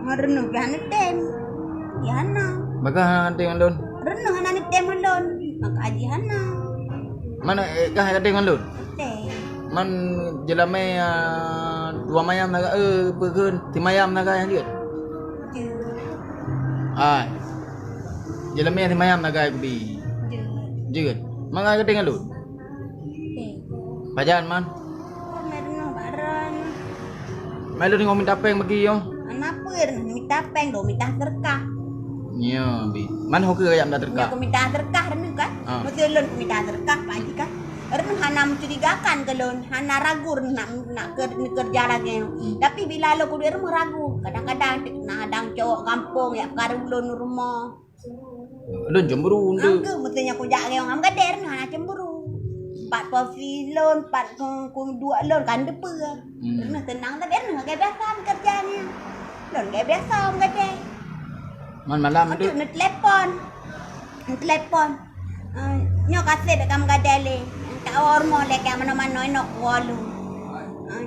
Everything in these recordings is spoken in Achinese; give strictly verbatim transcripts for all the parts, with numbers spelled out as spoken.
Reuneuh pih hana tem. Ya hana. Bagah hana tem ngon lôn. Reuneuh hana tem ngon lôn. Maka aji hana. Mana, eh, kah tem ngon lôn? Tem. Man jeulamé, ah, dua mayam naga, eh, peugön, simayam naga nyang jeuet. Jeuet. Ai. Jeulamé simayam naga kubi. Jeuet. Jeuet. Maka tem ngon lôn. Tem. Pajan man? Mai reuneuh bak droe. Mai lôn ngon mita péng bagi nyoe. Hana peue reuneuh mita péng, do mita seudeukah. Nyoe bi. Man ho keu jak mita seudeukah? Nyoe keu mita seudeukah reuneuh kan? Ah. Meuseu lôn keu mita seudeukah, Pak Haji kan? Reuneuh hana mencurigakan keu lôn, hana ragu reuneuh nak, nak keu, keureuja lagèe nyoe. Hmm. Tapi bila lôn keu duek rumoh ragu, kadang-kadang na hadang cowok gampông jak peukaru lôn rumoh. Lôn cemburu untuk. Angkeu meuteunyoe kujak gayong am gadée, reuneuh hana cemburu. Pat posi lôn, pat ku, ku duek lôn kan depeue. Hmm. Reuneuh tenang tapi reuneuh lagèe biasa keureuja nyan. Lôn lagèe biasa am gadée. Man malam tu. Anteuk neutelepon. Neutelepon. Eh, nyoe ka sép dek am gadée lé. Ka woe rumoh lé ka manoe-manoe inok woe lôn. Eh,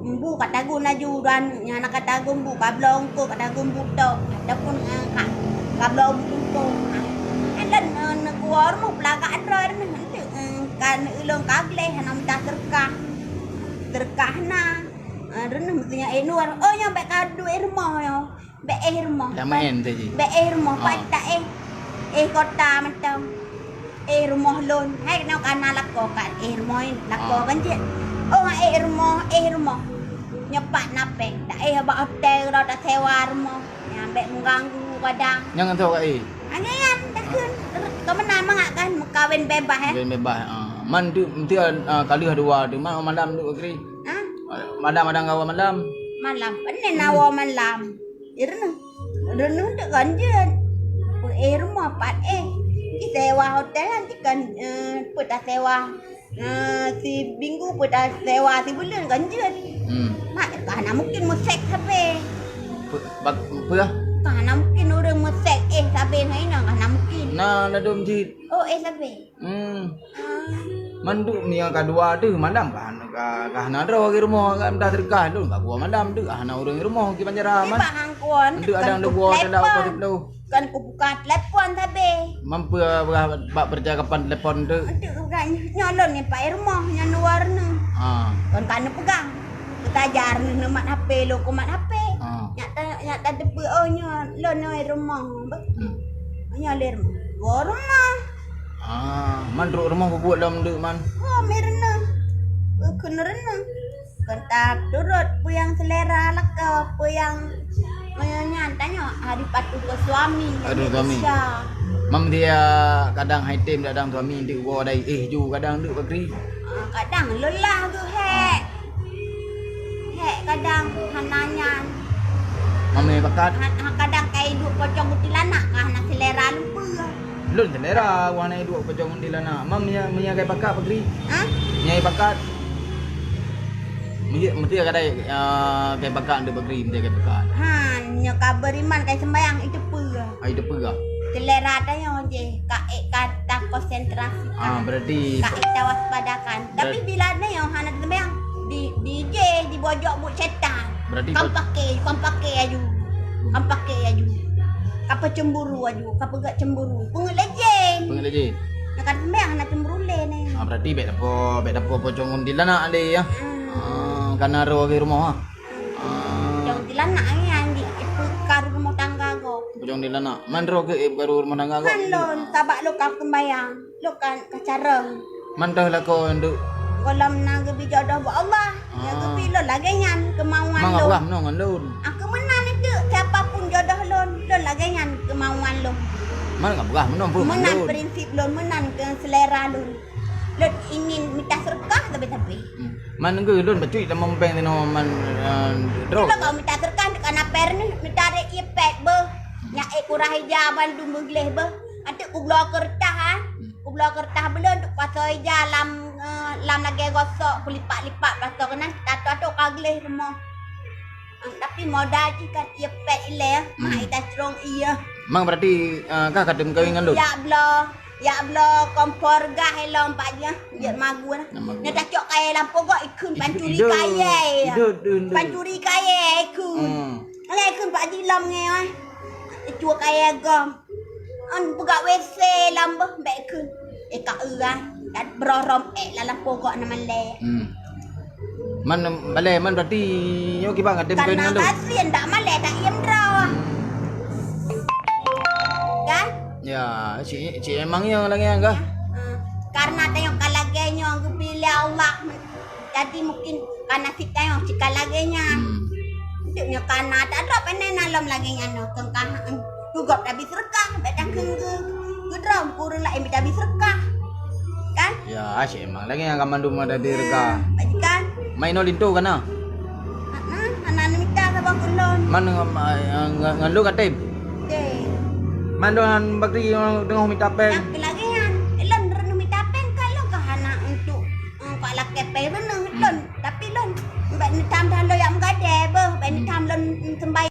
Mbu ka tagun laju dan nyang na ka tagun mbu ka bloe eungkôt, ka tagun mbu tok ataupun, eh, ka, ka bloe mbu tumpông. Ha. Kan lôn, eh, neukuwoe rumoh peulagak droe reuneuh, eh, ka ulôn ka gleh hana mita seudeukah. Seudeukah na. Eh, reuneuh meuteunyoe, eh, Nur, oh, nyoe bèk ka duek rumoh nyoe. Bèk éh rumoh. Dak maén tu ji. Bèk éh rumoh, ah, pat taéh. Éh kota mantong. Éh rumoh lôn. Hai keunoe ka na lakoe ka éh rumoh nyan. Lakoe, ah, kan jeuet. Oh, éh rumoh, éh rumoh. Nyoe pat na péng. Taéh bak hotel keudroe tasewa rumoh. Nyan bèk mengganggu kadang. Nyang ngon soe ka éh? Angén nyan, takheun. Ka meunan mangat kan, meukawen bebas, eh? Meukawen bebas, ah. Man tu, meusti, ah, ka lheueh dua tu. Man malam tu, Kri? Ha? Malam ada gawa malam. Malam. Pane na woe malam. Reuneuh. Reuneuh tu kan jeuet. Peu éh rumoh pat éh. Jisewa hotel kan, eh, peu tasewa. Eh, si minggu peu tasewa, si buleuen kan jeuet. Hmm. Mak, ka hana mungkin meusek sabe. Peu, bak, peu ah? Ka hana mungkin ureueng meusek éh sabe ngon inong, ka hana mungkin. Na, na dum jeuet. Oh, éh sabe. Hmm. Ah. Man duek meunyoe ka dua teuh malam ka, ka, ka hana droe di rumoh, ka mita seudeukah lôn ka kuwoe malam teuh, ka hana ureueng di rumoh di Banjarah, man. Nibak hangkon, nteuk kan ada kuwoe telepon. Kan kubuka telepon sabe. Man peue bak percakapan telepon teuh. Nteuk kan nyoe lôn nibak rumoh, nyan luwa reuneuh. Ha. Kon ka neupeugah. Keu tajar neumat H P, lôn kumat H P. Ha. Nyak ta, nyak tateupeue, oh, nyoe lôn nyoe rumoh. Beuh. Hmm. Nyoe lé rumoh. Woe rumoh. Ah, man trok rumoh peubuet lom deuk man. Ho, mi reuneuh. Keu kheun reuneuh. Kon taturot peue nyang selera lakoe, peue nyang, eh, nyan tanyoe harus patuh keu suami. Aduh, suami. Mam dia kadang hai tem dadang suami deuk woe dai éh ju kadang deuk bakri. Ah, kadang lelah geuh hék. Hék kadang hana nyan. Mamé pakat. Ha, ha, kadang kai duek pocong kuntilanak ka hana selera lôn peue. Lôn selera, wah na duek pocong kuntilanak. Mam nya, nya kai pakat bakri. Ha? Nya kai pakat. Mesti, mesti kadai, ah, kai pakat untuk bakri, mesti kai pakat. Ha, nya ka beriman kai sembayang itu peue. Ah, itu peue. Selera tanyoe jih ka ék ka takonsentrasi. Ah, berarti ka ék tawaspadakan. Tapi bila nyoe hana teumayang, di, di jih, dibojok buet setan. Berarti kam paké, kam paké aju. Kam paké aju. Ka peucemburu aju, ka peugah cemburu. Peungeut lé jén. Peungeut lé jén. Nah, ka teumayang hana cemburu lé nyoe. Ah, berarti bèk tapo, bèk tapo pocong kuntilanak lé ya. Hmm. Ah, kana roh di rumoh ah. Ah. Pocong kuntilanak nyan di, peukaru rumah tangga gob. Pocong kuntilanak. Man roh keu, eh, peukaru rumah tangga gob. Man lôn, sabab lôn ka sembayang. Lôn kan ka carông. Man teuh lakoe ndeuk. Gohlom na geubri jodoh bak Allah. Ah. Nyang geubri lôn lagèe nyan keumauan lôn. Mang peugah meunoe ngon lôn. Ah, keu meunan itu, siapa pun jodoh lôn, lôn lagèe nyan keumauan lôn. Man peugah meunoe peue ngon lôn. Meunan prinsip lôn, meunan keu selera lôn. Lôn ingin mita seudeukah sabe-sabe. Hmm. Man geulôn bacut lam péng tinoe man, eh, droe. Lôn ka mita seudeukah deuk aneuk pèr nyoe, mita rot ié pèt beuh. Nyak ék kurah ija bandum beugleh beuh. Anteuk kubloe keureutah, ha. Kubloe keureutah beulôn duk pasoe ija lam, eh, lam lagèe gosok, kulipat-lipat pasoe keunan, tato-tato ka gleh rumoh. Eh, tapi modal jih kan ié pèt ilèe, hmm, mah ita crông ié. Mang berarti, eh, kah ka teumeukawen ngon lôn? Ya bloe. Jak bloe kompor gas ilong pat jih, jeuet magun. Nah, magun. Nyoe tacok kayèe lam pogok ikheun pancuri kayèe. Idot, idot, idot. Pancuri kayèe ikheun. Hmm. Malèe kheun pak jih lom ngai, eh. Cue kayèe gom. An peugah W C lom beuh, bèk kheun. Eh, ka eu, ah. Dan beurôh rhom, eh, lam lampôh gok na malèe. Hmm. Man, balèe, man berarti nyoe kiban ngadem keu nalô. Gasien dak malèe, dak iem droe. Kan? Ya, cit, cit emang nyang lagèe nyan kah? Hmm. Karena tanyoe ka lagèe nyoe geubri lé Allah. Jadi mungkin ka nasib tanyoe cit ka lagèe nyan. Hmm. Untuk nyoe ka na, tak ada pandai na lom lagèe nyan nyoe. Keu ka, hmm. Keu gob tabi seureukah, bèk takheun keu, keu droe, keu ureueng laén bèk tabi seureukah. Kan? Ya, asyik emang lagèe nyan ka mandum ada di reuka. Hmm, bajikan. Mai inoe linto ka na? Hana, hana neumita saboh keu lôn. Man, ngan, ngan, ngan lôn ka tem? Tem. Man lôn bakri teungoh mita péng. Nyang keu lagèe nyan, lôn neumita péng ka lôn ka hana untuk, eh, ka lakèe péng reuneuh lôn. Tapi lôn bèk neutam dah lôn jak meugadèe beuh, bèk neutam lôn sembahyang.